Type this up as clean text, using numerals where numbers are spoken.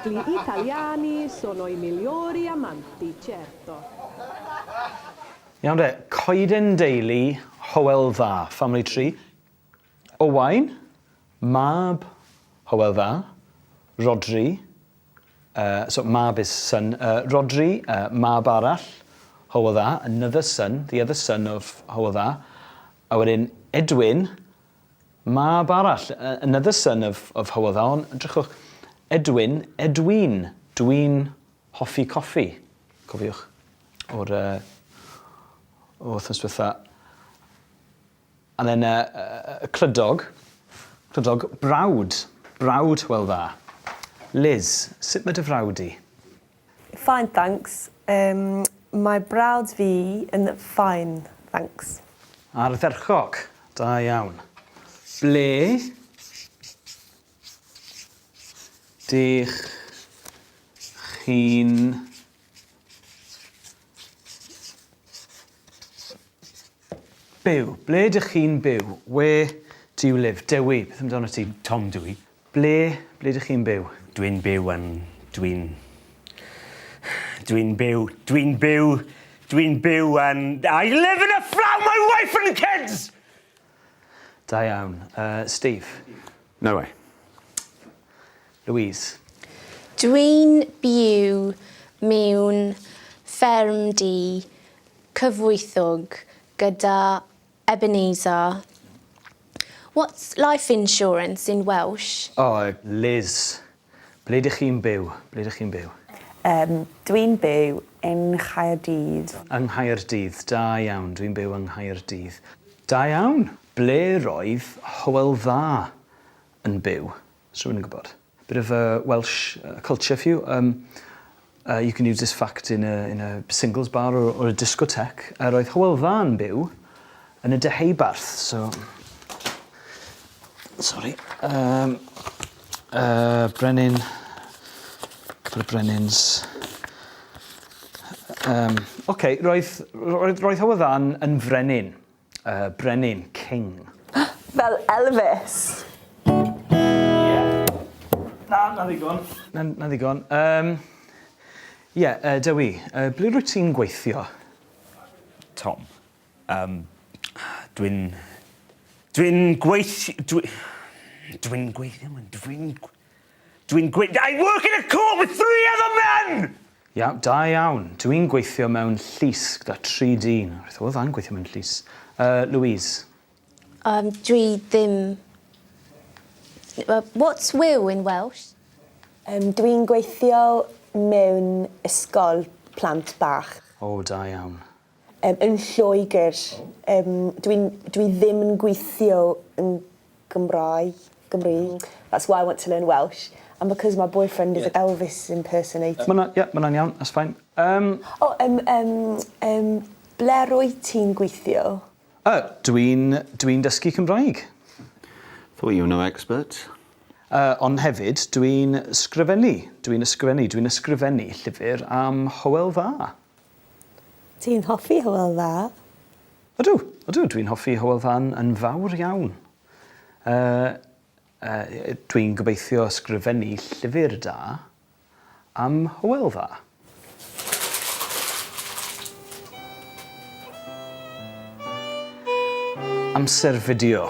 Gli italiani sono i migliori amanti, certo. Iawn de, coeden deulu Hywel Dda, family tree. Owain, mab Hywel Dda, Rhodri, uh, so mab is son, uh, Rhodri, uh, mab arall, Hywel Dda, another son, the other son of Hywel Dda, a wedyn Edwin, mab arall, another son of, of Hywel Dda, ond drychwch, Edwin, Edwin, dwi'n hoffi coffi, cofiwch, o'r, uh, o wythnos diwetha. And then uh, uh, Clydog, Clydog, brawd, brawd Hywel Dda. Liz, sut mae dy frawd di? Fine thanks. Um, mae brawd fi yn fine thanks. Ardderchog, da iawn. Ble dych chi'n Byw. Ble dych chi'n byw? Where do you live? Dewi, beth amdano ti? Tom dw i. Ble, ble dych chi'n byw? Dwi'n byw yn... Dwi'n... Dwi'n byw... Dwi'n byw... Dwi'n byw yn... I live in a flat with my wife and kids! Da iawn. Uh, Steve? No way. Louise? Dwi'n byw mewn ffermdy cyfoethog gyda Ebenezer. What's life insurance in Welsh? O, Liz, ble dych chi'n byw? Ble dych chi'n byw? Um, dwi'n byw yn Nghaerdydd. Yng Nghaerdydd, da iawn, dwi'n byw yng Nghaerdydd. Da iawn! Ble roedd Hywel Dda yn byw? Os rhywun yn gwybod? Bit of a Welsh culture for you. Um, uh, you can use this fact in a, in a singles bar or, or a discotheque. Roedd Hywel Dda yn byw yn y Deheubarth, so... Sorry. Um, uh, Brenin... Couple of Brenins. Um, okay, roedd, roedd, roedd Hywel Dda yn, yn frenin. Uh, brenin, king. Fel Elvis. Yeah. Na, na ddigon. Na, na ddigon. Um, yeah, uh, Dewi, uh, ble rwyt ti'n gweithio? Tom. Um, dwi'n... Dwi'n gweithio... Dwi'n dwi gweithio... Dwi'n... Dwi'n gwe... I work in a court with three other men! Ia, da iawn. Dwi'n gweithio mewn llys gyda tri dyn. Roedd Hywel Dda'n gweithio mewn llys. Uh, Louise? Um, dwi ddim... What's wiw in Welsh? Um, dwi'n gweithio mewn ysgol plant bach. O, oh, da iawn. Um, yn Lloegr. Um, dwi'n, dwi ddim yn gweithio yn Gymraeg, Gymru. That's why I want to learn Welsh. And because my boyfriend is yeah. Elvis impersonator. Ma' yeah, ma' hwnna'n iawn, that's fine. Um, oh, um, um, um, ble rwy ti'n gweithio? Uh, dwi'n dwi dysgu Cymraeg. Thought you were no expert. Uh, ond hefyd, dwi'n sgrifennu. Dwi'n ysgrifennu, dwi'n ysgrifennu llyfr am Hywel Dda. Ti'n hoffi Hywel Dda? Ydw, ydw, dwi'n hoffi Hywel Dda yn, yn fawr iawn. Uh, uh, dwi'n gobeithio ysgrifennu llyfr da am Hywel Dda. Amser fideo.